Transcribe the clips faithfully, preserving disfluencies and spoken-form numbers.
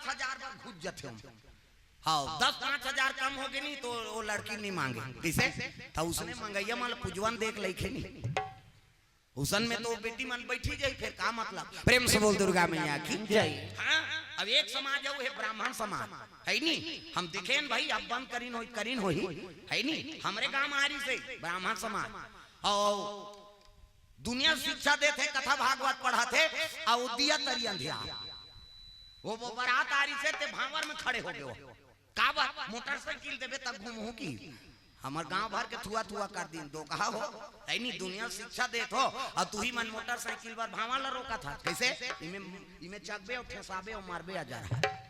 हजार बार घुस जाते हो। हाँ, दस पाँच हजार कम हो गए नहीं तो वो लड़की नहीं मांगे। किसे? तो उसने मंगैया माल पुजवन देख लेखे नहीं। उसन में तो बेटी मन बैठी जाई, फिर का मतलब? प्रेम से बोल दुर्गा मैया की जय। हाँ, अब एक समाज है, वो है ब्राह्मण समाज, है नी? हम देखें भाई, अब बंद करीन होई, करीन होई, है नी? हमरे गांव आरी से ब्राह्मण समाज, और दुनिया शिक्षा देत हे, कथा भागवत पढ़त हे, और दिया तरी अंधिया, वो, वो बारात आरी से ते भांवर में खड़े हो गए हो। का बात? मोटरसाइकिल देबे तब घूमहू की? हमर गांव भर के थुआ थुआ कर दिन दो कहा हो। ऐनी दुनिया शिक्षा देत हो, और तू ही मन मोटरसाइकिल बर भावा ला रोका था। कैसे? इमे, इमे चकबे और ठेसाबे और मारबे आ जा रहा।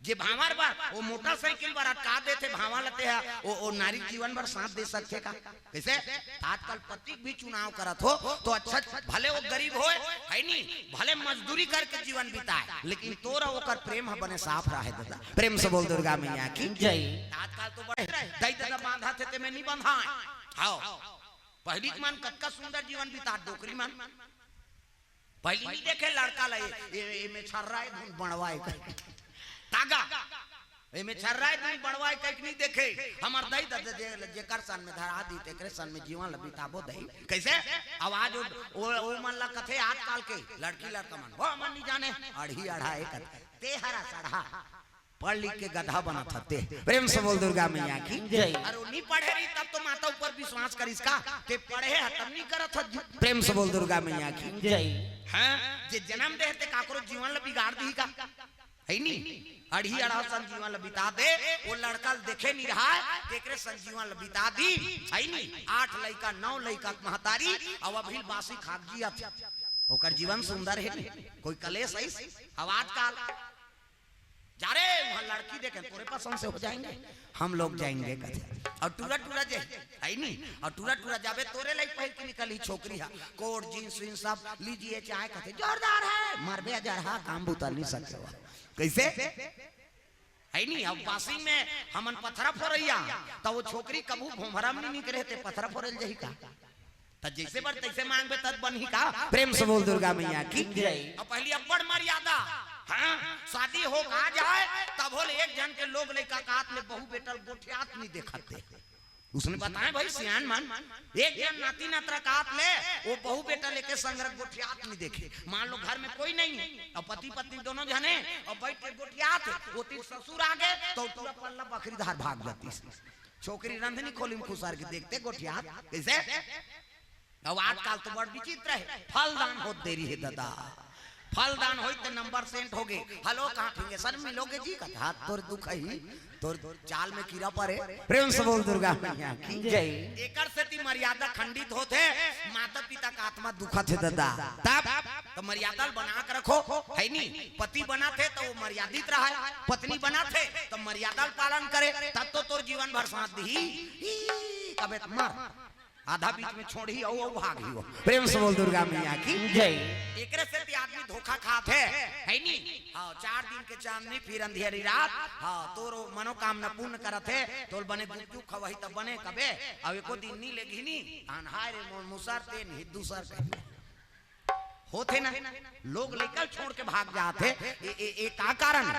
जे भावर बर वो मोटरसाइकिल बर अटका देथे भावा लते हा, वो, वो नारी जीवन भर साथ दे सकथे का? कैसे? आजकल पति भी चुनाव करत हो तो अच्छा, भले वो गरीब होए, है नी, भले मजदूरी करके जीवन बिताए, लेकिन तोरा ओकर प्रेम ह बने साफ रहे दादा। प्रेम से बोल दुर्गा मैया की जय। आजकल तो बड़े दई दादा बांधा थे ते में नहीं बंधा। हाँ, पहली के मन कतका सुंदर जीवन बिता डोकरी मन। पहली नहीं देखे लड़का ला, ए, ए, ए में छर्रा है धुन बड़वाए का। तागा, ए में छर्रा है धुन बड़वाए का, एक नहीं देखे। हमर दाई दद जे, जेकर सन में धरा दी, तेकरे सन में जीवन ल बिताबो दई। कैसे? आवाज ओ, ओ, ओ मन ला कथे आजकल के लड़की लड़का मन, वो मन नहीं जाने, अढ़ी अढ़ाए कथे। ते हरा सढ़ा। पढ़ लिख के गधा बनत हते। प्रेम से बोल दुर्गा मैया की जय। अरे नहीं पढ़े रही तब तो माता ऊपर विश्वास करिस का? ते पढ़े ह तब नहीं करत ह। प्रेम से बोल दुर्गा मैया की जय। हाँ, जे जन्म दे ते काकरो जीवन ल बिगाड़ दी का? है नी? अढ़ी अढ़ा सन जीवन ल बिता दे, वो लड़का ल देखे नहीं रहा, तेकरे सन जीवन ल बिता दी, है नी? आठ लइका, नौ लइका के महतारी, अब अभी बासी खाक जिया। ओकर जीवन सुंदर है नी? कोई कलेश है? अब आजकल जा रे, वहाँ लड़की देखे, तोरे पसंद से हो जाएंगे, हम लोग जाएंगे कथे। और टूरा टूरा जे है नी, और टूरा टूरा जाबे तोरे लाइक पहिर के निकली छोकरी है, कोट जींस वींस सब लीजिए चाहे कथे, जोरदार है, मरबे जरहा, काम बुता नहीं सकते हो। कैसे? है नी, अब बासिंग में हमन पथरा फोरैया, तो वो छोकरी कभू भोंभरा में नहीं निकले थे, पथरा फोरल जही का? त जैसे बर तैसे मांगबे तब बनही का? प्रेम से बोल दुर्गा मैया की जय। अब पहली अब्बड़ मर्यादा, हाँ, शादी हो का जाए तब होले एक जन के लोग लइका कात ले बहू बेटल गोठियात नहीं देखते। उसने बताए भाई सियान मन, एक जन नाती नतरा कात ले वो बहू बेटल एके संग रख गोठियात नहीं देखे। मान लो घर में कोई नहीं है और पति पत्नी दोनों जने और बैठ के गोठियात, वो तीर ससुर आ गए तो पूरा पल्ला बखरी धार भाग जाती। छोकरी रंधनी खोली में खुसार के देखते गोठियात कैसे। अब आजकल तो बड़ विचित्र है, फलदान होत देरी है दादा। फलदान होई त नंबर सेंट हो गए। हेलो, कहाँ ठिंगे सर मिलोगे जी? कथा तोर दुख ही, तोर चाल में कीड़ा पड़े। प्रेम से बोल दुर्गा मैया की जय। एकर सेती मर्यादा खंडित होत है, माता पिता का आत्मा दुखत है दादा। तब तो मर्यादा ल बना के रखो, है नी? पति बना थे तो वो मर्यादित रहा है, पत्नी बना थे तो मर्यादा ल पालन करे, तब तो तोर जीवन भर साथ दी। ई, कबे त मर आधा बीच में छोड़ही अउ, अउ भागही हो। प्रेम से बोल दुर्गा मैया की जय। एकरे सेती आदमी धोखा खात है, है नी? हाँ, चार दिन के चांदनी फिर अंधेरी रात। हाँ, तोरो मनोकामना पूर्ण करत है, तोल बने गुपचुप खवही तब बने कबे, अब एको दिन नी लेगही नी, अनहाय रे मोर मुसर तेन ही दूसर कही। होथे ना, लोग लइका छोड़ के भाग जात हे। ए, ए, ए का कारण?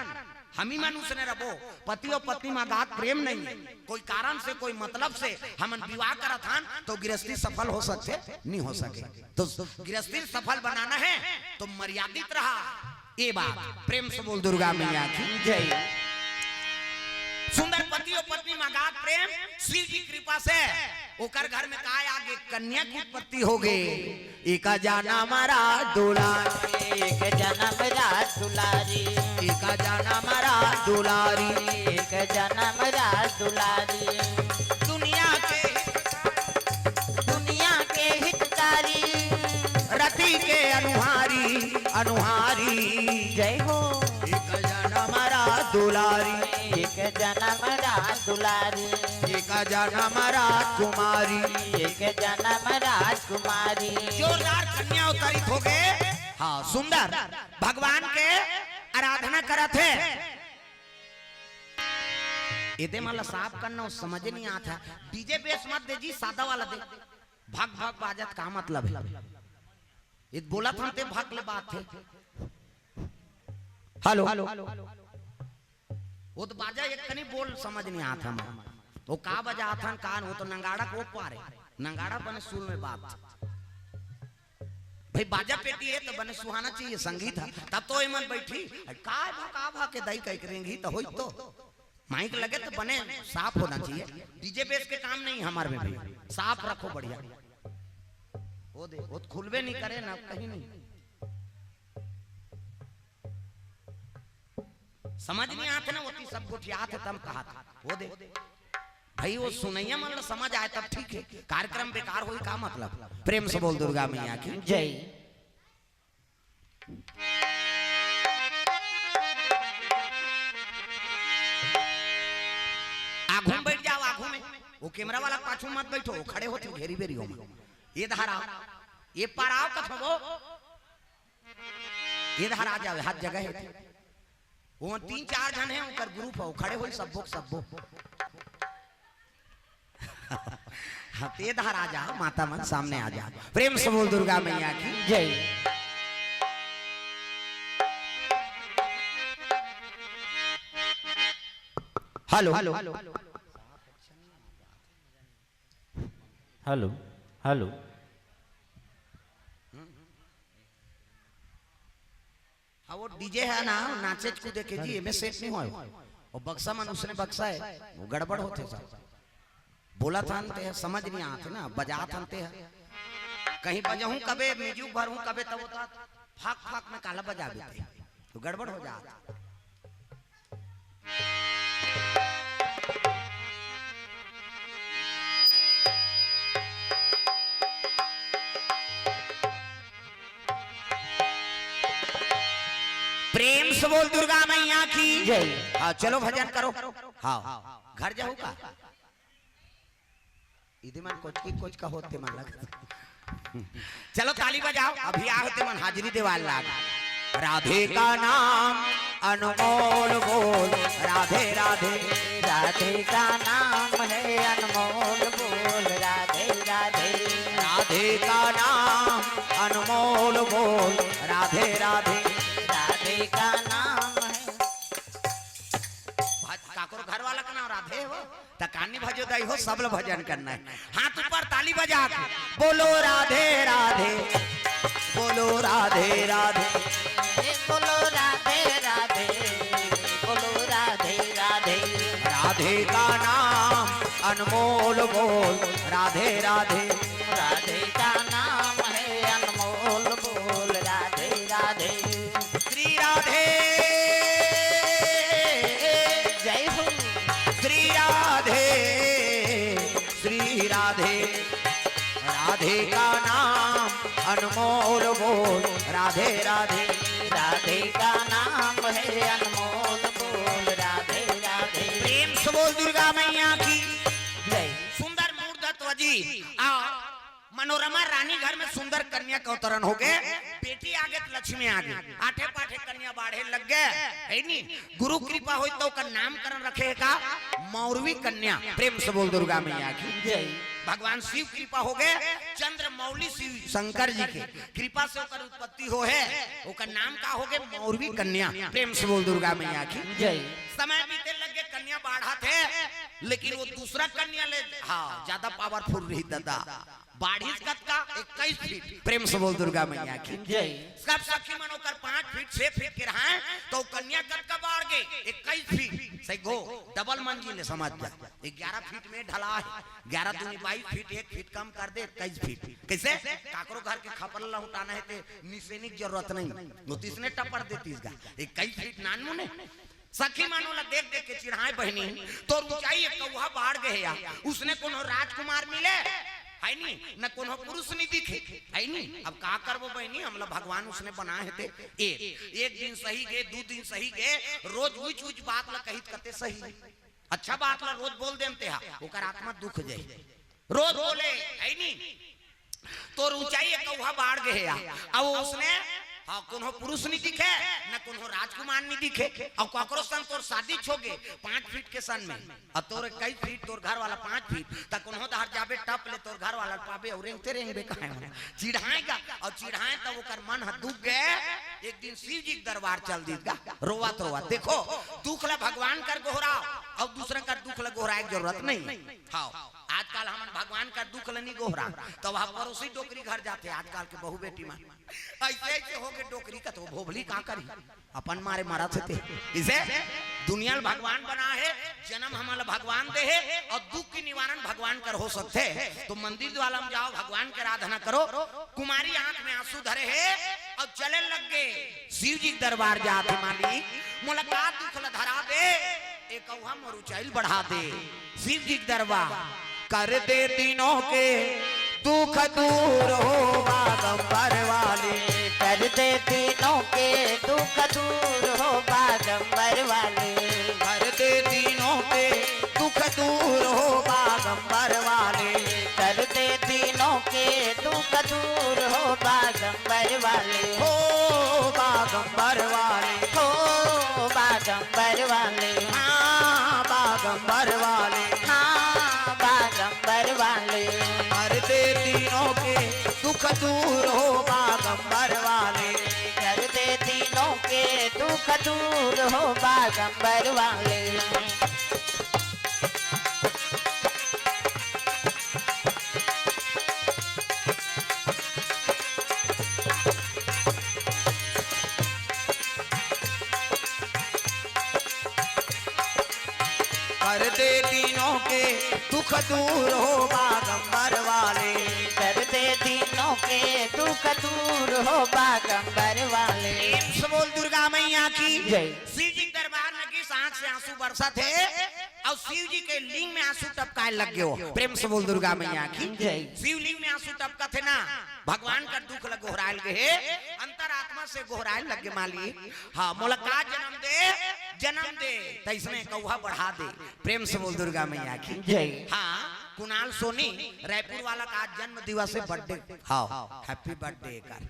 हमी मन उसने रबो, पति और पत्नी में अगाध प्रेम नहीं है, कोई कारण से, कोई मतलब से हमन विवाह करत हन, तो गृहस्थी सफल हो सकथे? नहीं हो सके। तो गृहस्थी सफल बनाना है तो मर्यादित रहा। ये बात प्रेम से बोल दुर्गा मैया की जय। सुंदर पति और पत्नी में अगाध प्रेम, शिव जी कृपा से ओकर घर में काय आगे कन्या की उत्पत्ति हो गई। एका जनम राज दुलारी, एक जनम राज दुलारी, एका जनम राज दुलारी, एक जनम राज दुलारी। दुनिया के हित, दुनिया के हितकारी, रति के अनुहारी, अनुहारी। जय हो। एक जनम राज दुलारी, एक जनम राज दुलारी, एक जनम राजकुमारी, एक जनम राजकुमारी। जोरदार कन्या अवतरित हो गए। हाँ, सुंदर भगवान के आराधना करत हे। एदे मन ला साफ करना, वो समझ नहीं आता। डीजे बेस मत दे जी, सादा वाला दे। भक भक बाजत का मतलब है? ये बोला था ते भक ले बात है। हेलो, हेलो, वो तो बाजा एक कनी बोल समझ नहीं आत हमर। वो का बजात हन, का वो तो नंगाड़ा को पारे, नंगाड़ा बने सुर में बात। भाई बाजा पेटी है तो बने सुहाना चाहिए, संगीत है, तब तो एमन बैठी। का भा, का भा के दाई कह के रेंगी तो होई तो। माइक लगे तो बने साफ होना चाहिए। डीजे बेस के काम नहीं हमारे में भी, साफ रखो बढ़िया। वो दे, वो तो खुलबे नहीं करे ना कहीं नहीं। समझ नहीं आते ना, वो तो सब गोठियात है तब कहा था। वो दे भाई, वो सुनैया मन ला समझ आए तब ठीक है, कार्यक्रम बेकार होई का मतलब? प्रेम से बोल दुर्गा मैया की जय। आगू में बैठ जाओ, आगू में। वो कैमरा वाला पाछू मत बैठो, वो खड़े होते घेरी बेरी हो। ये धारा, ये पार आओ कथो वो। ये धारा आ जाओ, हाथ जगह है। वो तीन चार झन है, उनकर ग्रुप हो, खड़े होई सब्बो के सब्बो। हाँ, ते धार आ जा, माता मन सामने आ जा। प्रेम से बोल दुर्गा मैया की जय। Hello, hello, hello, hello. हाँ, वो डीजे है ना, नाचे कूदे के जी, एमे सेट नहीं होय। वो बक्सा मन उसने बक्सा है, वो गड़बड़ होते सब। बोला था ते, समझ नहीं आते ना, बजा था ते। कहीं बजहूं कबे, म्यूजिक भरूं कबे, तब होता फाक फाक में काला बजा देते, तो गड़बड़ हो जाता। प्रेम से बोल दुर्गा मैया की जय। हाँ, चलो भजन करो। हाँ, घर जाऊ का? इधे मन कोचकी कोच का होते मन लग। चलो ताली बजाओ, अभी आ होते मन हाजिरी देवाल लाग। राधे का नाम अनमोल बोल, राधे राधे। राधे का नाम है अनमोल बोल, राधे राधे। राधे का नाम अनमोल बोल, राधे राधे। राधे का नाम है। भज-, काकरो घर वाला का नाम राधे हो, त कानी भजो दाई हो, सब ल भजन करना है। हाथ ऊपर ताली बजा के बोलो राधे राधे, बोलो राधे राधे। बोलो राधे राधे, बोलो राधे राधे। राधे का नाम अनमोल बोल, राधे राधे। राधे का नाम है अनमोल बोल, राधे राधे। श्री राधे, जय हो। श्री राधे, श्री राधे। राधे का नाम अनमोल बोल, राधे राधे। राधे का नाम है अनमोल बोल, राधे राधे। प्रेम से बोल दुर्गा मैया की जय। सुंदर मूर्त जी और मनोरमा रानी घर में सुंदर कन्या के अवतरण हो गए। बेटी आगे तो लक्ष्मी आगे, आठे पाठे कन्या बाढ़े लग गए, है नी? गुरु कृपा होई तो ओकर नामकरण रखे का मौरवी कन्या। प्रेम से बोल दुर्गा मैया की जय। भगवान शिव कृपा हो गए, चंद्र मौली शिव शंकर जी के कृपा से ओकर उत्पत्ति हो है, ओकर नाम का हो गए मौरवी कन्या। प्रेम से बोल दुर्गा मैया की जय। समय बीते लग गए, कन्या बाढ़ा थे, लेकिन वो दूसरा कन्या ले, हाँ, ज्यादा पावरफुल रही दादा। बाढ़िस कतका? इक्कीस फीट। प्रेम से बोल दुर्गा मैया की जय। सब सखी मन ओकर पाँच फीट, छह फीट के रहाय, तो कन्या कतका बाढ़ गए? इक्कीस फीट। सही गो, डबल मंजिल है, समझ जा। ग्यारह फीट में ढला है, ग्यारह दूनी बाईस फीट, एक फीट कम कर दे, इक्कीस फीट। कैसे? काकरो घर के खपरा लहुटाना है ते निसेनी के जरूरत नहीं, वो तीसने टपर देतीस गा। इक्कीस फीट नानमुने। सखी मन ओला देख देख के चिढ़ाए, बहिनी, तोर ऊंचाई एक कौहा बाढ़ गए हे या, उसने कोनो राजकुमार मिले, है नी, न कोनो पुरुष नहीं दिखे, है नी। अब का करबो बहिनी, हमला भगवान उसने बनाए हे ते। एक, एक दिन सही गे, दू दिन सही गे, रोज उच उच बात ला कहित कते सही। अच्छा बात ला रोज बोल देन ते हा, ओकर आत्मा दुख जाए। रोज बोले, है नी, तोर ऊंचाई एक कौहा बाढ़ गए हे या, अब उसने हाँ, कोनो पुरुष नहीं दिखे, न कोनो राजकुमार नहीं दिखे। अउ काकरो संग तोर शादी होगे पाँच फीट के सन में, अउ तोर इक्कीस फीट, तोर घर वाला पाँच फीट, त कोनो दहर जाबे टप ले तोर घर वाला पाबे अउ रेंगते रेंगबे कहे। चिढ़ाएगा अउ चिढ़ाए त ओकर मन ह दुख गे। एक दिन शिव जी के दरबार चल दीस गा, रोवत रोवत। देखो, दुख ला भगवान कर गोहराव अउ दूसरा कर दुख ला गोहराए के जरूरत नहीं। हाँ, आजकल हमन भगवान कर दुख ला नहीं गोहरा, त वह पड़ोसी डोकरी घर जाथे आजकल के बहू बेटी मन। ऐसे ऐसे होगे डोकरी का तो भोभली का करी, अपन मारे मरत हे ते। इसे दुनिया ल भगवान बना हे, जन्म हमन ल भगवान दे हे अउ दुख के निवारण भगवान कर हो सकथे। तो मंदिर वाला में जाओ, भगवान के आराधना करो। कुमारी आंख में आंसू धरे हे अउ चले लग गे। शिव जी के दरबार जात हे, मालिक मोला का दुख ल धरा दे। ए कौहा मोर ऊंचाई ल बढ़ा दे। शिव जी के दरबार कर दे तीनों के दुख दूर हो बागंबर वाली। कर दे तीनों के दुख दूर हो बागंबर वाली। कर दे तीनों के दुख दूर हो बागंबर वाली। कर दे तीनों के दुख दूर हो बागंबर वाली। हो बागंबर वाली। हो बागंबर वाली। हाँ बागंबर वाली। हाँ बागंबर वाली। कर दे तीनों के दुख दूर हो बागंबर वाली। कर दे तीनों के दुख दूर हो बागंबर वाली। कर दे तीनों के दुख दूर हो बागंबर वाले। कर दे तीनों के दुख दूर हो बागंबर वाले। प्रेम से बोल दुर्गा मैया की जय। शिव जी के दरबार में किस आंख से आंसू बरसत हे अउ शिव जी के लिंग में आंसू टपकाए लग गयो। प्रेम से बोल दुर्गा मैया की जय। शिवलिंग में आंसू टपकत हे ना, भगवान कर दुख ल गोहराए लगे हे, अंतरात्मा से गोहराए लगे, मालिक, हाँ, मोला का जन्म दे, जन्म दे। तैसने कौहा बढ़ा दे। प्रेम से बोल दुर्गा मैया की जय। हाँ, कुणाल सोनी, रायपुर वाला का आज जन्म दिवस हे, बर्थडे। हाँ, हैप्पी बर्थडे कर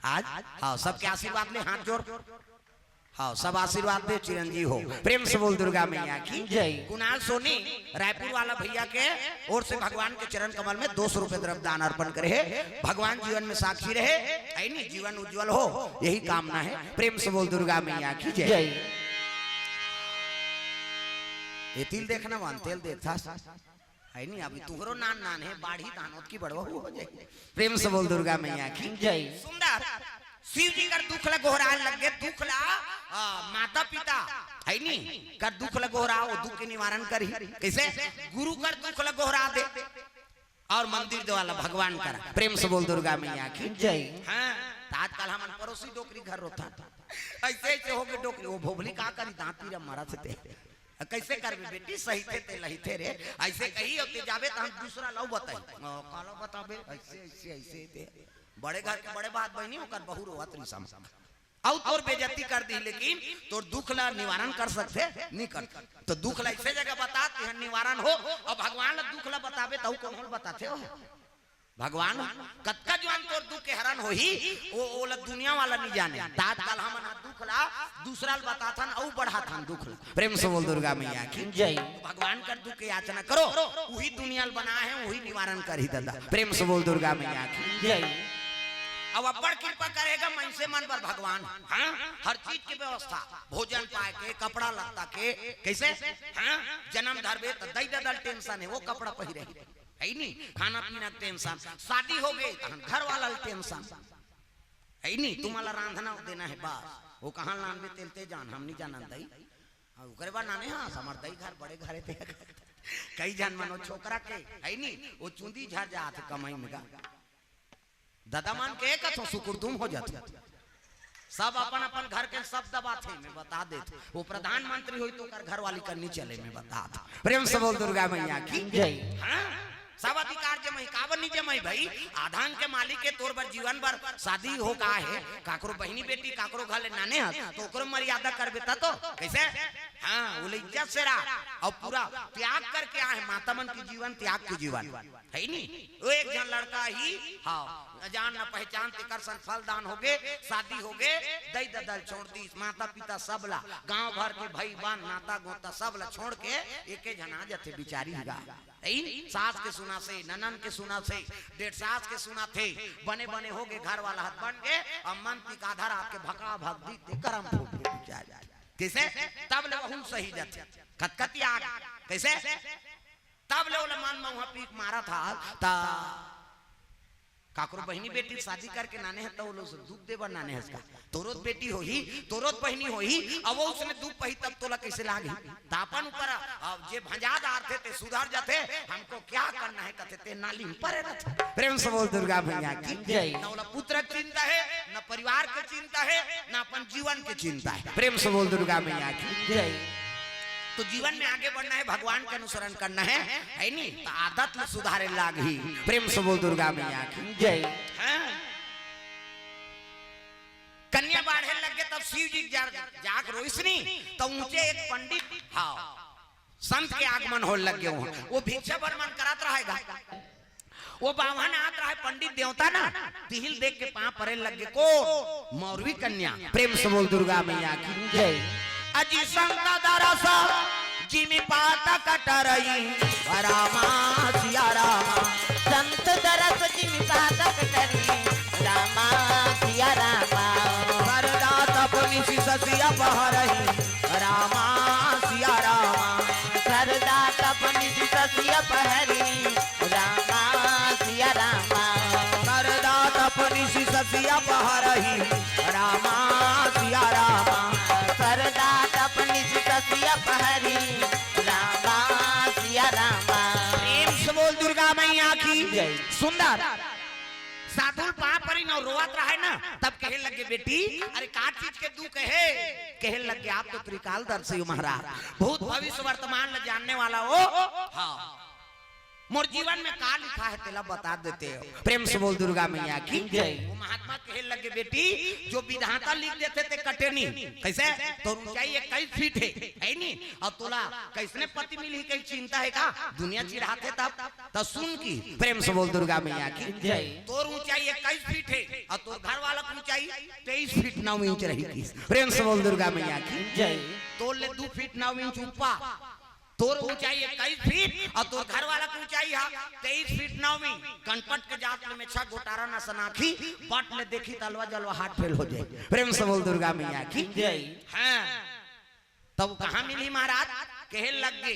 आज। हाँ, सबके आशीर्वाद ले, हाथ जोड़। हाँ, सब आशीर्वाद दे, चिरंजीव हो। प्रेम से बोल दुर्गा मैया की जय। कुणाल सोनी, रायपुर वाला भैया के ओर से भगवान के चरण कमल में दो सौ रुपए द्रव्य दान अर्पण करे हे। भगवान जीवन में साक्षी रहे, ऐनी जीवन उज्जवल हो, यही कामना हे। प्रेम से बोल दुर्गा मैया की जय। जय। ये तिल देखना वन, तेल देखता है नहीं, अभी तुहरो नान नान हे, बाढ़ी धान ओतकी बड़वा हो जाए। प्रेम से बोल दुर्गा मैया की जय। सुंदर शिव जी कर दुख ल गोहराए लग गे, दुख ला, आ, माता पिता है नी कर दुख ल गोहरा, वो दुख के निवारण करी। कैसे? गुरु कर दुख ल गोहरा दे अउ मंदिर देवाला भगवान कर। प्रेम से बोल दुर्गा मैया की जय। हाँ, त आजकल हमन पड़ोसी डोकरी घर रोथन, ऐसे ऐसे होगे डोकरी, वो भोभली का करी, दांती रे मरत हे ते। कैसे करबे बेटी, सही थे ते लही थे रे, ऐसे कही अउ ते जाबे त हम दूसरा लउ बताई। ओ, काला बताबे, ऐसे, ऐसे, ऐसे ते। बड़े घर के बड़े बात बहिनी, ओकर बहू रोवत रिसम। अउ तोर बेइज्जती कर दी, लेकिन तोर दुख ला निवारण कर सकथे, नहीं कर। तो दुख ला ऐसे जगह बता, तेहर निवारण हो, अउ भगवान ला दुख ला बताबे, त अउ कौन बताथे हो? भगवान कतका जुआन तोर दुख के हरण होही, ओ, ओला दुनिया वाला नहीं जाने। त आजकल हमन ह दुख ला दूसरा ल बताथन, अउ बढ़ाथन दुख ला। प्रेम से बोल दुर्गा मैया की जय। भगवान कर दुख के याचना करो, उही दुनिया ल बना हे, उही निवारण करही दादा। प्रेम से बोल दुर्गा मैया की जय। अब अब्बड़ कृपा करेगा मनसे मन बर भगवान। हाँ, हर चीज के व्यवस्था, भोजन पाए के, कपड़ा लत्ता के, कैसे? हाँ, जन्म धरबे त दई ददा ल टेंशन हे, वो कपड़ा पहिरे हे नहीं, खाना पीना के टेंशन, शादी होगे तहन घर वाला ल टेंशन है नहीं, तुम्हाला रांधना देना हे बस, वो कहाँ लानबे तेल ते जान, हम नहीं जानन दई। हाँ, ओकरे बाद नाने, हाँ, हमर दई घर बड़े घर हे ते। कई झन मन वो छोकरा के है नहीं, वो चुंदी झर जात हे कमाई में गा। ददा मन के कथो सुकुरदुम हो जाथे। सब अपन अपन घर के सब दबाथे, मैं बता देत। वो प्रधानमंत्री होई तो ओकर घरवाली करनी चले, मैं बता देत। प्रेम से बोल दुर्गा मैया की जय। हाँ? सब अधिकार जमाई, काबर नहीं जमाई भाई? आधान के मालिक के तोर बर जीवन बर शादी हो का हे, काकरो बहिनी बेटी काकरो घर ले नाने हस, तो ओकरो मर्यादा करबे त तो। कैसे? हाँ, वो ले इज्जत से रहा। और पूरा त्याग करके आए, माता मन के जीवन, त्याग के जीवन। है नी? वो एक झन लड़का ही, हाँ, न जान न पहचान, तेकर सन फलदान होगे, शादी होगे, दई ददल छोड़ दिस, माता पिता सब ला, गांव भर के भाई बहन, नाता गोता सब ला छोड़ के एके झन आ जथे बिचारी गा। है नी? सास के सुना से, ननन के सुना से, डेढ़ सास के सुना थे, बने बने होगे, घर वाला हथ बन के, अब मन तिक आधा रात के भका भक दी, ते करम फूट के बिचारी। कैसे? तब ले वहू सही जाथे। कतकतिया आगे। कैसे? तब ले ओला मन म उहाँ पीक मारा था, ता काकरो बहिनी बेटी शादी करके नाने हे, त ओला दुख दे बर नाने हस का? तोरो त बेटी होही, तोरो त बहिनी होही, अब वो उसने दुख पही तब तोला कैसे लागही? त अपन ऊपर, अब जे भंजा डारथे ते सुधर जाथे, हमको क्या करना है कथे ते नाली में परे रहथे। प्रेम से बोल दुर्गा मैया की जय। न ओला पुत्र के चिंता है, न परिवार के चिंता है, न अपन जीवन के चिंता है। प्रेम से बोल दुर्गा मैया की जय। तो जीवन में आगे बढ़ना है, भगवान का अनुसरण करना है, है नी? तो आदत ल सुधारे लागही। प्रेम से बोल दुर्गा मैया की जय। हाँ। कन्या बाढ़े लग गे तब शिव जी जा, जाक रोइस नी, तो ऊंचे एक पंडित, हाँ, संत के आगमन होए लग गे। वो भिक्षा भ्रमण करत रहेगा। वो बाम्हन आत रहे पंडित देवता ना, तिही ल देख के पाँव परे लग गे। कोन? मौरवी कन्या। प्रेम से बोल दुर्गा मैया की जय। अजी संत दरस जिमि पातक टरई, रामा सिया रामा। संत दरस जिमि पातक टरई, रामा सिया रामा। सरदा तप निशि शशि अप हरई, रामा सिया रामा। सरदा तप निशि शशि अप हरई, रामा सिया रामा। सरदा तप निशि शशि अप हरई, रामा सिया रामा। सरदा तप निशि शशि अप हरई, रामा सिया रामा। प्रेम से बोल दुर्गा मैया की जय। सुंदर। साधु ल पाँव परिन अउ रोवत रहे ना, तब कहे लगे, "बेटी, अरे का चीज के दुख हे?" कहे लगे, "आप तो त्रिकालदर्शी हो महाराज, भूत भविष्य वर्तमान ल जानने वाला हो।" हाँ। मोर जीवन में का लिखा है, तेला बता देते हो। प्रेम से बोल दुर्गा मैया की जय। वो महात्मा कहे लगे, "बेटी, जो विधाता लिख देथे ते कटे नी।" कैसे? तोर ऊंचाई इक्कीस फीट हे, है नी? अउ तोला कैसने पति मिलही, कहीं चिंता हे का? दुनिया चिढ़ाथे तब। त सुन की, प्रेम से बोल दुर्गा मैया की जय। तोर ऊंचाई इक्कीस फीट हे अउ तोर घर वाला के ऊंचाई तेईस फीट नौ इंच रही की। प्रेम से बोल दुर्गा मैया की जय। तोर ले दू फीट नौ इंच ऊपर। तोर ऊंचाई इक्कीस फीट अउ तोर घर वाला के ऊंचाई हा तेईस फीट नौ इंच। कनपट के जात ले मेछा गोटारा न सनाखी, बट ले देखी त अलवा जलवा हाथ फेल हो जाए। प्रेम से बोल दुर्गा मैया की जय। हाँ। तब कहाँ मिलही महाराज? कहे लग गे,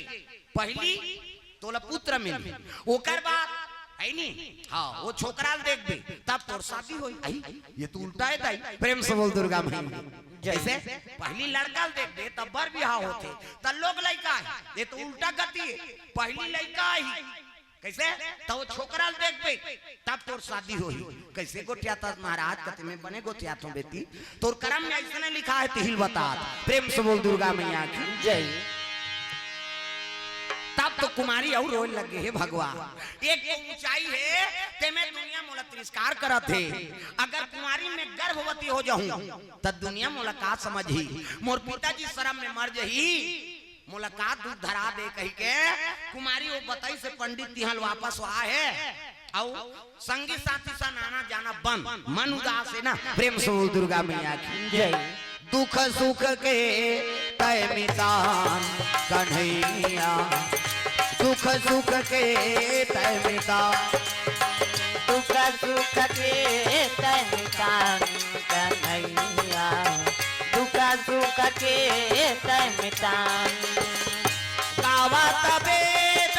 "पहली तोला पुत्र मिलही, ओकर बाद," है नी? हाँ, वो छोकरा ल देखबे, तब तोर शादी होही। आई, ये तो उल्टा हे दाई। प्रेम से बोल दुर्गा मैया। जैसे पहली लड़का ल देखबे, तब बर बिहाव होथे, त लोग लइका हे। ये तो उल्टा गति हे, पहली लइका ही कैसे? त वो छोकरा ल देखबे, तब तोर शादी होही। कैसे गोठियाथस महाराज? कथे, "मैं बने गोठियाथों बेटी, तोर करम में अइसने लिखा हे, तिही ल बता।" प्रेम से बोल दुर्गा मैया की जय। तब तो कुमारी अउ रोए लगे, "हे भगवान, एक तो ऊंचाई हे, तेमे दुनिया मोला तिरस्कार करत हे, अगर कुमारी में गर्भवती हो जाहूं, त दुनिया मोला का समझही? मोर पिताजी शरम में मर जही।" मोला का दुख धरा दे कहिके कुमारी वो बताइस पंडित तिहाँ ले वापस आए हे। अउ संगी साथी सन आना जाना बंद, मन उदास हे ना। प्रेम से बोल दुर्गा मैया की जय। दुख सुख के तय मितान कन्हैया, दुख सुख के तय मितान। दुख सुख के तय मितान कन्हैया, दुख सुख के तय मितान। गावत वेद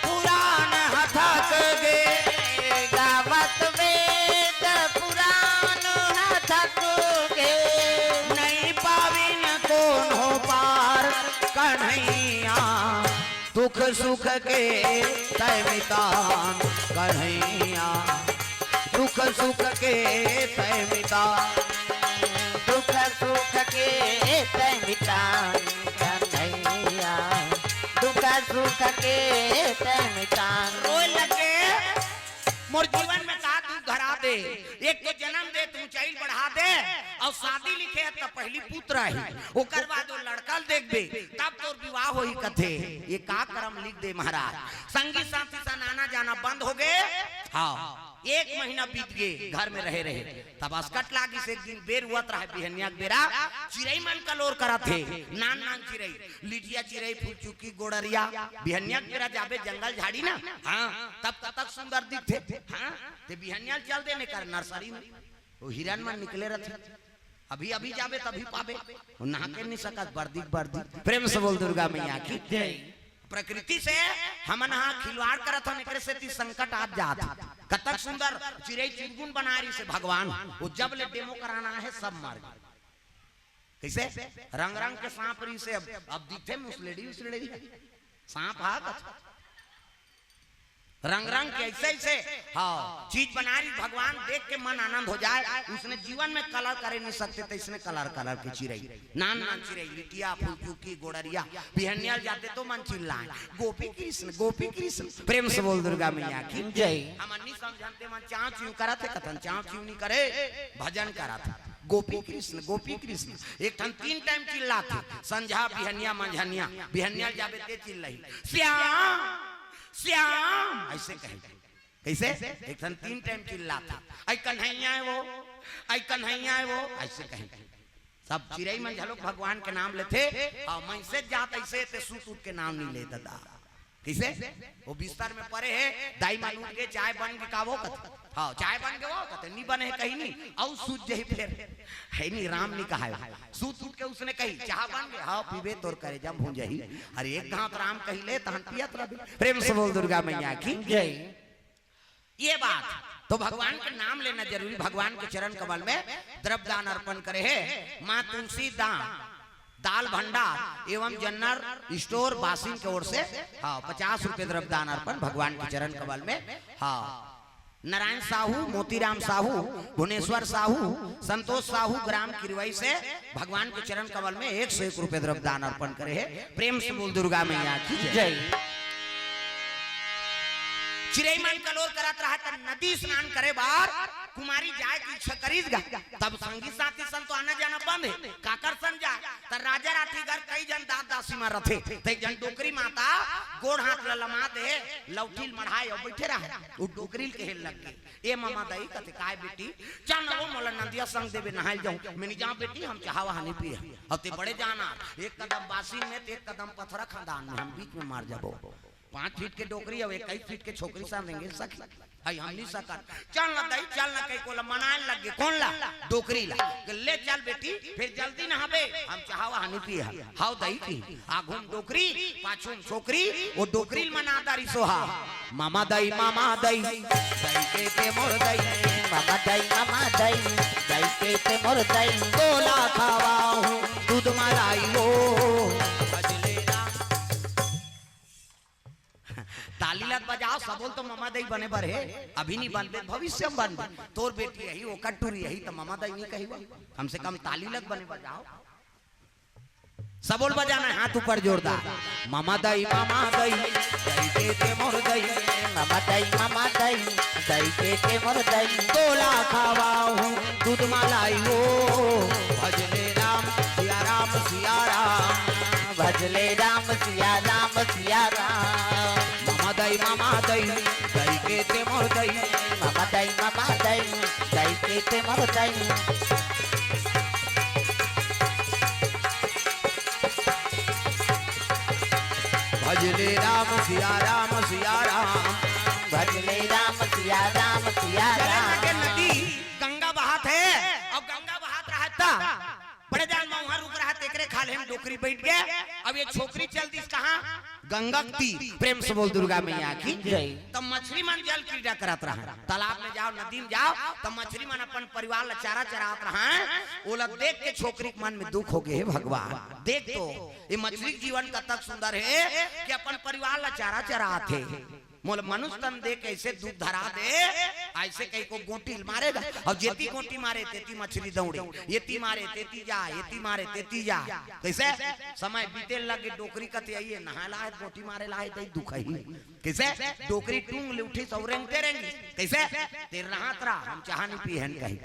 पुराण हथक गे, गावत वेद पुराण हथक गे, नहीं पाविन कोनो पार कन्हैया। दुख सुख के तय मितान कन्हैया, दुख सुख के तय मितान। दुख सुख के तय मितान कन्हैया, दुख सुख के तय मितान। रोए लगे, मोर जीवन में का दुख धरा दे, एक तो जन्म दे, तू ऊंचाई बढ़ा दे, अउ शादी लिखे हे त पहिली पुत्र आही, ओकर बाद वो लड़का ल देखबे, तब तोर विवाह होही कथे। ये का करम लिख दे महाराज। संगी साथी सन आना जाना बंद होगे। हाँ, एक महीना बीत गे, घर में रहे रहे, तब असकट लागिस। एक दिन बेर होवत रहय, बिहनिया के बेरा चिरई मन कलोर करत हे, नान नान चिरई, लिटिया चिरई, फुलचुकी, गोड़रिया। बिहनिया के बेरा जाबे जंगल झाड़ी ना, हाँ, तब कतक सुंदर दिखथे। हाँ, ते बिहनिया ल चल देने कर नर्सरी में, वो हिरन मन निकले रथे। अभी अभी जाबे तभी पाबे, वो नहा के नहीं सकत, बरदी बरदी। प्रेम से बोल दुर्गा मैया की। जय। प्रकृति से हमन हा खिलवाड़ करत हन, एकरे सेती संकट आ जात। कतक सुंदर चिरई चुरगुन बना रहिसे भगवान, वो जब ले डेमो कराना हे सब मर गे। कइसे? रंग रंग के सांप रहिसे, अब, अब दिखथे मुसलेड़ी उसलेड़ी। सांप हा कथे। रंग रंग के अइसे अइसे, हाँ, चीज बना रहिस भगवान, देख के मन आनंद हो जाय। उसने जीवन में कलर करे नहीं सकते, त इसने कलर कलर के चिरई, नान नान चिरई, लिटिया, फुलचुकी, गोड़रिया, बिहनिया ल जाते तो मन चिल्लाय, "गोपी कृष्ण, गोपी कृष्ण।" प्रेम से बोल दुर्गा मैया की। जय। हमन नहीं समझन ते मन चाव चिव करत हे, कथन चाव चिव नहीं करे, भजन करत हे। गोपी कृष्ण, गोपी कृष्ण। एक ठन तीन टाइम चिल्लाथे, संझा, बिहनिया, मंझनिया। बिहनिया ल जाबे ते चिल्लाही, "श्याम, श्याम," अइसे कहे। कइसे? एक ठन तीन टाइम चिल्लाथे, "अई कन्हैया हे वो, अई कन्हैया हे वो," अइसे कहे। सब चिरई मन घलोक भगवान के नाम लेथे, अउ मइनसे जात अइसे ते सूत उठ के नाम नहीं ले ददा। कइसे? वो बिस्तर में परे हे, दाई मन उठ के, "चाय बन गे का वो?" कथे। "हाँ, चाय बन गे वो?" कथे, "नहीं बने हे कहीं नहीं, अउ सूत जही फेर।" हे नहीं, राम नहीं कहाय। सूत उठ के उसने कही, "चाह बन गे?" "हाँ, पीबे तोर करेजा भूंजही।" अरे एक घांत राम कही ले, तहन पियत रहिबे। प्रेम से बोल दुर्गा मैया की। जय। ये बात तो भगवान के नाम लेना जरूरी, भगवान के चरण कमल में द्रव्य दान अर्पण करे हे। माँ तुलसी दान, दाल भंडार एवं जनरल स्टोर बासिन के ओर से, हाँ, पचास रुपए द्रव्य दान अर्पण भगवान के चरण कमल में। हाँ, नारायण साहू, मोतीराम साहू, भुवनेश्वर साहू, संतोष साहू, ग्राम किरवई से भगवान के चरण कमल में एक सौ एक रुपए द्रव्य दान अर्पण करे हे। प्रेम से बोल दुर्गा मैया की जय। जय। चिरई मन कलोर करत रहय त नदी स्नान करे बर कुमारी जाय के इच्छा करिस गा। तब संगी साथी सन तो आना जाना बंद हे, काकर सन जाय? त राजा राठीगर कई झन दास दासी मन रथे, त एक झन डोकरी माता गोड़ हाथ ल लमा दे, लौठी ल मढ़ाय अउ बइठे रहय। वो डोकरी ल कहे लग गे, "ए ममा दई," कथे, "काय बेटी?" "चल न वो मोला नदिया संग देबे, नहाय ल जाहूं।" "मैं नहीं जांव बेटी, हम चाहा वहा नहीं पिए।" अउ ते बड़े जान आत, एक कदम बासिन में, ते एक कदम पथरा खदान में, हम बीच में मर जाबो। पाँच फीट के डोकरी अउ इक्कीस फीट के छोकरी सन रेंगे सखी। हई हम नहीं सकन। "चल न दई, चल न," कहिके ओला मनाय लग गे। कोन ला? डोकरी ला। "ले चल बेटी, फेर जल्दी नहाबे, हम चाहा वहा नहीं पिए हन।" "हव दई," कही। आघू म डोकरी, पाछू म छोकरी, वो डोकरी ल मनाय डारिस ओहा। "ममा दई, ममा दई, दई के ते मोर दई, ममा दई, ममा दई, दई के ते मोर दई, तोला खवाहूं दूध मलाई वो, भजले राम।" ताली ल त बजाव, सबो ल तो ममा दई बने बर हे। अभी नहीं बनबे, भविष्य में बनबे। तोर बेटी अही, ओकर टूरी अही, त ममा दई नहीं कहिबे। कम से कम ताली ल त बने बजाव। सबो ल बजाना हे, हाथ ऊपर जोरदार। ममा दई, ममा दई, दई के ते मोर दई। ममा दई, ममा दई, दई के ते मोर दई। तोला खवाहूं दूध मलाई वो, भजले राम, सिया राम, सिया राम। भजले राम, सिया राम, सिया राम। ममा दई, ममा दई, दई के ते मोर दई। ममा दई, ममा दई, दई के ते मोर दई। भजले राम सिया राम सिया राम। भजले राम सिया राम सिया चले राम। लगे नदी, गंगा बहात हे, अउ गंगा बहात रहय त बड़े जान मउहा रुख रहय, तेकरे खाल्हे म डोकरी बइठ गे। अब ये छोकरी चल दिस कहाँ? गंगा के तीर। प्रेम से बोल दुर्गा मैया की जय। त मछरी मन जल क्रीड़ा करत रहय, तालाब में जाव, नदी में जाव, त मछरी मन अपन परिवार ला चारा चरात रहय। ओला देख के छोकरी के मन में दुख हो गे, "हे भगवान, देख तो, ये मछरी के जीवन कतक सुंदर हे कि अपन परिवार ला चारा चरात हे। मोला मनुष्य तन दे के अइसे दुख धरा दे।" अइसे कहिके गोटी ल मारे गा, अउ जेती गोटी मारे, तेती मछरी दौड़े, एती मारे, तेती जा, एती मारे, तेती जा। कइसे? समय बीते लगे, डोकरी कथे, "अइए, नहाय ल आए, गोटी मारे ल आए, दई दुखही।" कइसे? डोकरी टूंग ले उठिस अउ रेंगते रेंगिस। कइसे? "ते रहत रह, हम चाहा नहीं पीए हन," कही।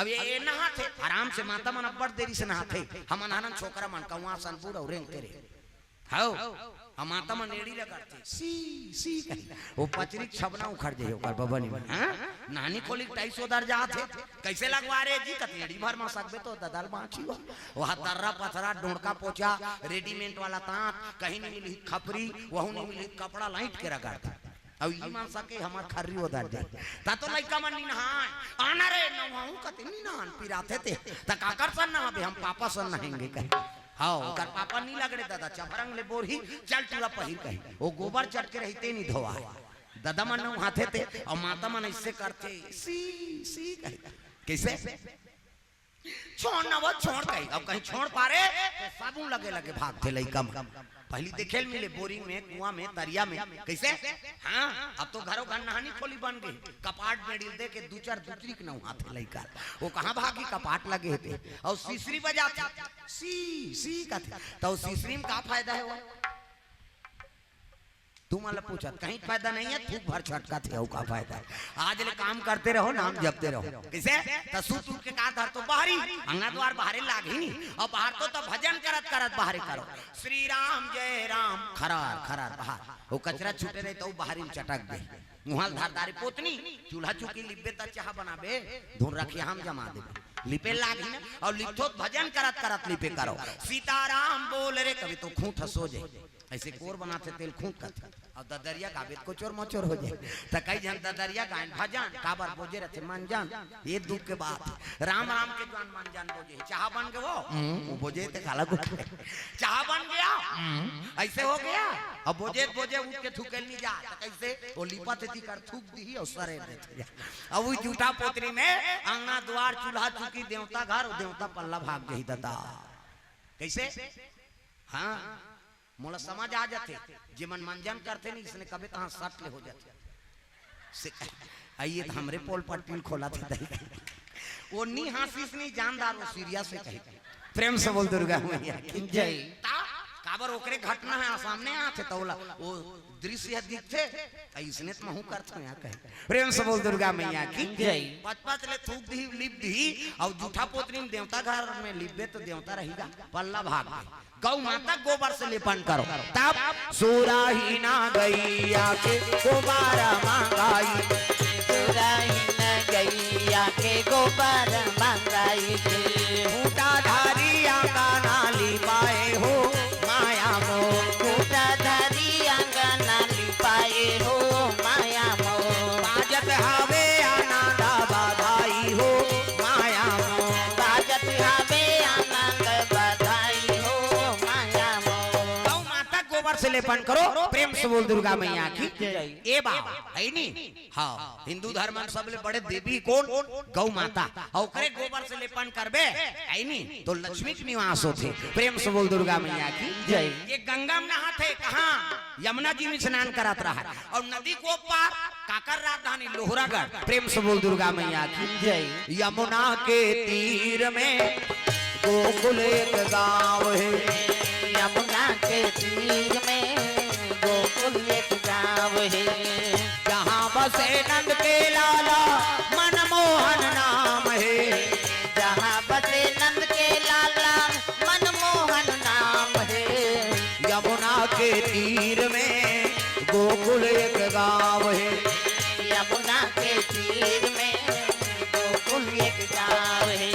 अब ये, ये नहाथे, आराम से माता मन अब्बड़ देरी से नहाथे। हमन हरन छोकरा मन कौआ सन बूढ़ अउ रेंगते रहे। हव, अब माता मन एड़ी ल करथे, "सी, सी" कही। वो पचरी के छबना उखड़ जाही ओकर बबनी मन, हाँ? नानी खोली के टाइस ओदर जात हे। "कइसे लगवा रे जी?" कथे, "एड़ी भर म सकबे तो ददल बाँची हो।" वहाँ दर्रा पथरा, डोंड़का पोचा, रेडीमेड वाला ताँत, कहीं नहीं मिली खपरी, वहू नहीं मिली कपड़ा, लाइट के रगड़थे। अउ ई मन सके हमर खर्री ओदर जाय। त तो लइका मन नी नहाय। "आना रे, नहाहूँ" कथे, "नी नहान, पिराथे ते।" "त काकर सन नहाबे?" "हम पापा सन नहाएंगे" कहे। हव, ओकर पापा नी लगड़े ददा, चभरंग ले बोरही, "चल टूरा पहिर" कहे। वो गोबर चटके रही, ते नी धोवाय। ददा मन नहाथे ते, अउ माता मन अइसे करथे, "सी, सी" कहे। कइसे? "छोड़ ना वो, छोड़" कही। अब कहीं छोड़ पारे, त साबुन लगे लगे भागथे लइका मन। पहिली देखे ल मिले बोरिंग में, कुआँ में, तरिया में। कइसे? हाँ, अब तो घरो घर नहानी खोली बन गे। कपाट में डिल दे के दू चार दुतरी के नहाथे लइका। वो कहाँ भागी, कपाट लगे हे ते। अउ सिसरी बजाथे, "सी, सी" कथे। त वो सिसरी में का फायदा हे वो? तुमन ल पूछत, कहीं फायदा नहीं हे, थूक भर छटकथे, अउ का फायदा हे? आज ले काम करते रहो, नाम जपते रहो। कइसे? त सुत उठ के का धरथो? बाहरी, अंगना दुवार बाहरे लागही नी। अउ बाहर तो, त भजन करत करत बाहरे करो, "श्री राम जय राम", खरार खरार बाहर। वो कचरा छूटे रहे त वो बाहरी में चटक दे। मुँहा ल धर दारी पोतनी, चूल्हा चुकी लिपबे त चाहा बनाबे, धुन रखिया हम जमा देबे। लिपे लागही ना, अउ लिपथो त भजन करत करत लिपे करो। "सीताराम बोल रे", कभी तो खूंट ह सो जाय। अइसे कोर बनाथे तेल खूंट कथे। अउ ददरिया गाबे त कोचोर मोचोर हो जाय। त कई झन ददरिया गायन भजन, काबर बोजे रथे मंजन। ये दुख के बात हे। राम राम के जुवान मंजन बोजे। चाहा बन गे वो? हम्म, वो बोजे ते काला गुट। चाहा बन गया? हम्म। अइसे हो गया? अब बोजे त बोजे उठ के थूके ल नी जा। त कइसे? वो लिपथे तेकर थूक दिही अउ सरेर देथे। अब वो जूठा पोतरी में अंगना दुवार चूल्हा चुकी देवता घर, वो देवता पल्ला भाग जाही ददा। कइसे? हाँ। मोला समझ आ जाथे, जेमन मंजन करथे नी, इसने कबे तहाँ सट ले हो जाथे। से कही, "आइए त हमरे पोल पट्टी ल खोलथे दाई।" वो नी हाँसिस नी जानदार, वो सीरियस हे कही। प्रेम से बोल दुर्गा मैया की जय। त काबर ओकरे घटना हे, सामने आथे त ओला, वो दृश्य ह दिखथे, त इसने त महूँ करथों यहाँ कही। प्रेम से बोल दुर्गा मैया की जय। पचपच ले थूक दिही, लिप दिही, अउ जूठा पोतरी में देवता घर में लिपबे त देवता रही गा, पल्ला भाग गे। गौ माता गोबर से लेपन करो। तब सुराही ना गैया के गोबर मंगाई, सुराही ना गैया के गोबर मंगाई के। खूंटा धारी आंगना लिपाए हो माया मोर, खूंटा धारी आंगना लिपाए हो माया मोर। बाजत हवे आनंद बधाई हो माया मोर, बाजत हवे आनंद बधाई हो माया मोर। गौ माता गोबर से लेपन करो, प्रेम से बोल दुर्गा मैया की जय। ए बा, हे नी? हाँ, हिंदू धर्म में सबले बड़े देवी कोन? गौ माता। अउ ओकरे गोबर से लेपन करबे, हे नी? त लक्ष्मी के निवास होथे। प्रेम से बोल दुर्गा मैया की जय। ये गंगा में नहाथे, कहाँ? यमुना जी में स्नान करत रहा। अउ नदी के ओ पार काकर राजधानी लोहरागढ़। प्रेम से बोल दुर्गा मैया की जय। यमुना के तीर में गोकुल एक गाँव हे। यमुना के तीर में गोकुल एक गाँव हे। जहाँ बसे नंद के लाला मनमोहन नाम हे। जहाँ बसे नंद के लाला मनमोहन नाम हे। यमुना के तीर में गोकुल एक गाँव हे। यमुना के तीर में गोकुल एक गाँव हे।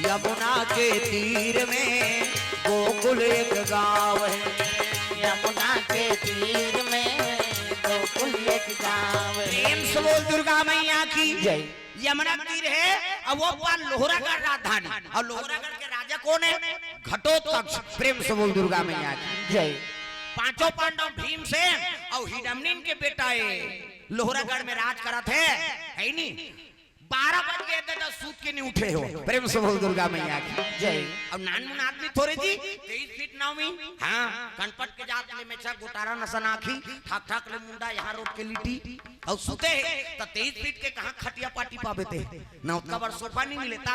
यमुना के तीर में गोकुल एक गाँव हे। यमुना के तीर में गोकुल एक गाँव हे। प्रेम से बोल दुर्गा मैया की जय। यमुना तीर हे, अउ ओ पार लोहरागढ़ राजधानी। अउ लोहरागढ़ के राजा कोन हे? घटोत्कच। प्रेम से बोल दुर्गा मैया की जय। पांचों पांडव भीमसेन अउ हिडिंबन के बेटा हे, लोहरागढ़ में राज करत हे, हे नी? बारह बज गए दादा, सूत के नहीं उठे हो। प्रेम से बोल दुर्गा मैया की। जय। अब नानमुन आदमी थोरे जी, तेईस फीट नौ इंच। हाँ, कनपट के जात ले मेछा, गोटारा नसन आँखी, ठाक ठाक ले मुंडा, यहाँ रोट के लिटी, अउ सुते हे, त तेईस फीट के कहाँ खटिया पाटी पाबे ते? ना ओतका बड़ सोफा नहीं मिले, त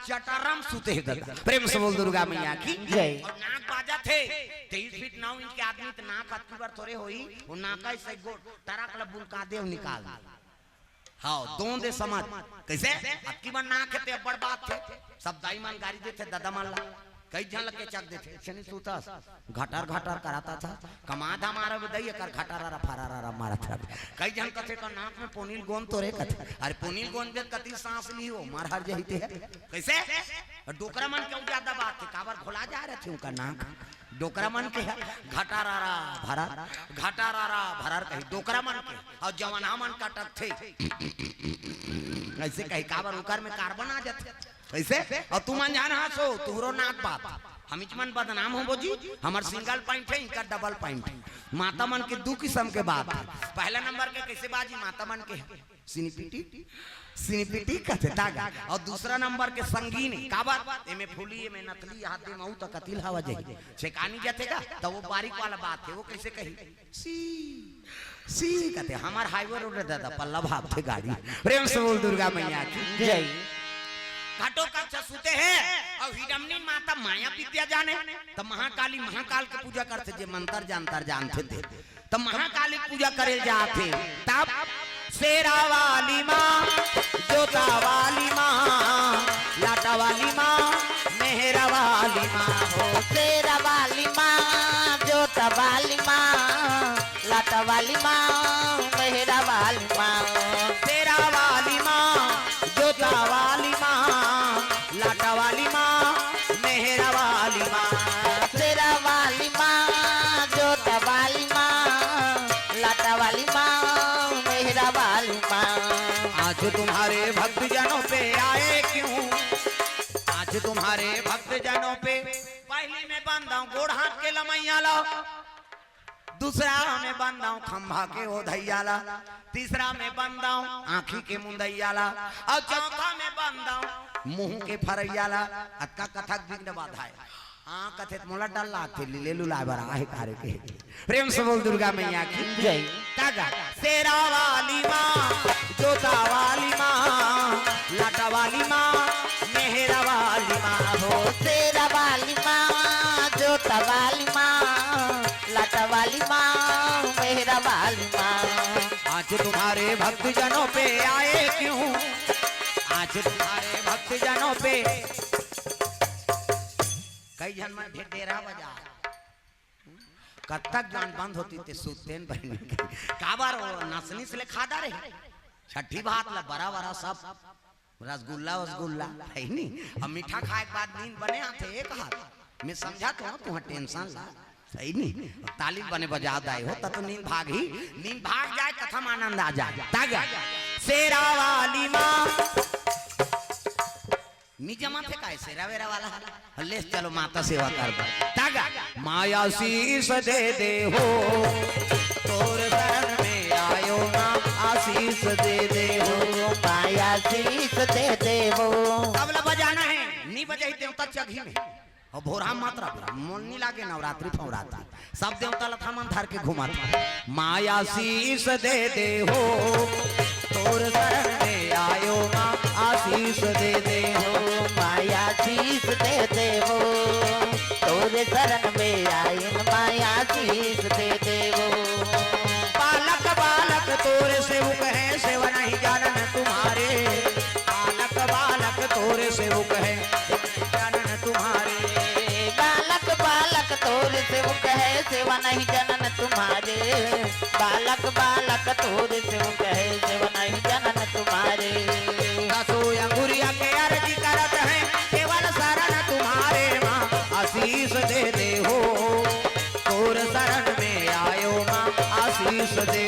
चटारा म सुते हे दादा। प्रेम से बोल दुर्गा मैया की। जय। अउ नाक बाजत हे, तेईस फीट नौ इंच के आदमी त नाक अतकी बड़ थोरे होही, वो नाक ऐसे गोड़ टरक ल बुलका दे अउ निकाल दे। हाँ, दोंदे समझ। कैसे? अतकी बड़ नाक हे ते बड़ बात हे। सब दाई मन गारी देथे, दादा मन ला। कई झन ल केचक देथे, "छनी सूतस, घटर घटर कराता था, कमा धमारा में दई, एकर घटारा रा फरारा रा मारत रहे।" कई झन कथे, "तो नाक में पोनील गोंद तो रे," कथे। अरे पोनील गोंद दे कति सांस ली हो, मार हर जही ते हे। कैसे? अउ डोकरा मन के अउ ज्यादा बात हे, काबर घोला जा रहे थे उनका नाक। डोकरा मन के हे, घटारा रा भरर, घटारा रा भरर कही, डोकरा मन के। अउ जवान हमन का टकथे। ऐसे कही काबर उकर में कार्बन आ जाथे। ऐसे? अउ तुमन जान हंसो, तुहरो नाक बात। हमिच मन बदनाम होबो जी, हमर सिंगल पॉइंट हे, इनकर डबल पॉइंट हे। माता मन के दू किसम के बात हे। पहला नंबर के कैसे बाजी माता मन के हे? सिनिपिटी, सिनिपिटी कथे तागा। अउ दूसरा नंबर के संगीन हे, काबर? एमे फूली, एमे नथली, हाथ दे महू त कतिल हवा जाही। छेकानी जाथे गा, त वो बारीक वाला बात हे, वो कैसे कही? सी, सी कथे, हमर हाईवे रोड हे दादा, पल्ला भागथे गाड़ी। प्रेम से बोल दुर्गा मैया की। जय। घटो कक्ष सुते हे, अउ हिडमनी माता माया विद्या जाने, त महाकाली महाकाल के पूजा करथे, जे मंतर जंतर जानथे ते। त महाकाली पूजा करे जाथे, तब शेरा वाली माँ, जोता वाली माँ, लाटा वाली माँ, मेहरा वाली माँ हो। शेरा वाली माँ, जोता वाली माँ, लाटा वाली माँ, मेहरा वाली माँ। शेरा वाली माँ, जोता वाली माँ, लाटा वाली माँ, मेहरा वाली माँ। शेरा वाली माँ, जोता वाली माँ, लाटा वाली माँ, मेहरा वाली माँ। आज तुम्हारे भक्तजनों पे आए क्यों, आज तुम्हारे भक्तजनों पे। पहली में बंदाऊं गोड़ हाथ के लमैया ला, दूसरा में बंदाऊं खंभा के ओधैया ला, तीसरा में बंदाऊं आँखी के मुंदैया ला, अउ चौथा में बंदाऊं मुंह के फरैया ला। अतका कथक विघ्न बाधा हे। हाँ, कथे त मोला डर लागथे, लीले लुलाए बर आहे कारे के। प्रेम से बोल दुर्गा मैया की। जय। तागा। शेरा वाली माँ, जोता वाली माँ, लाटा वाली माँ, मेहरा वाली माँ हो। शेरा वाली माँ, जोता वाली माँ, लाटा वाली माँ, मेहरा वाली माँ। आज तुम्हारे भक्तजनों पे आए क्यों, आज तुम्हारे भक्तजनों पे। कई झन मन ढेर डेरा बजा। कतक जान बंद होती ते सुतेन बहिनी। काबर वो नसनी से ले खादा रहे। छठी भात ला बरा बरा सब रसगुल्ला वसगुल्ला, हे नी? अब मीठा खाए के बाद नींद बने आथे, एक हाथ। मैं समझा तो हूँ, तुहा टेंशन ला, हे नी? ताली बने बजा दाए हो, त तो नींद भागही, नींद भाग जाए, कथा में आनंद आ जाए। तागा। शेरा वाली माँ। निजमा थे काय शेरा वेरा वाला? ले चलो माता सेवा कर दो। तागा। माँ आशीष दे दे हो, तोर शरण में आयो माँ, आशीष दे दे हो। माँ आशीष दे दे हो। तबला बजाना हे, नी बजाही देवता चघी में। अउ भोरहा मत रह, मोन नी लागे नवरात्रि फवरात्रि। सब देवता ला थमन धर के घुमत। माँ आशीष दे दे हो, तोर शरण में आयो माँ, आशीष दे दे हो। माँ आशीष दे दे हो, तोर शरण में आइन माँ, आशीष दे दे हो। बालक बालक तोर सेवक है, सेवा नहीं जानन तुम्हारे। बालक बालक तोर सेवक है, जानन तुम्हारे। बालक बालक तोर सेवक है, सेवा नहीं जानन तुम्हारे। बालक बालक तोर सेवक है, सेवा नहीं जानन तुम्हारे। दसो अंगुरिया के अर्जी करत है, केवल शरण तुम्हारे माँ, आशीष दे दे हो। तोर शरण में आयो माँ, आशीष दे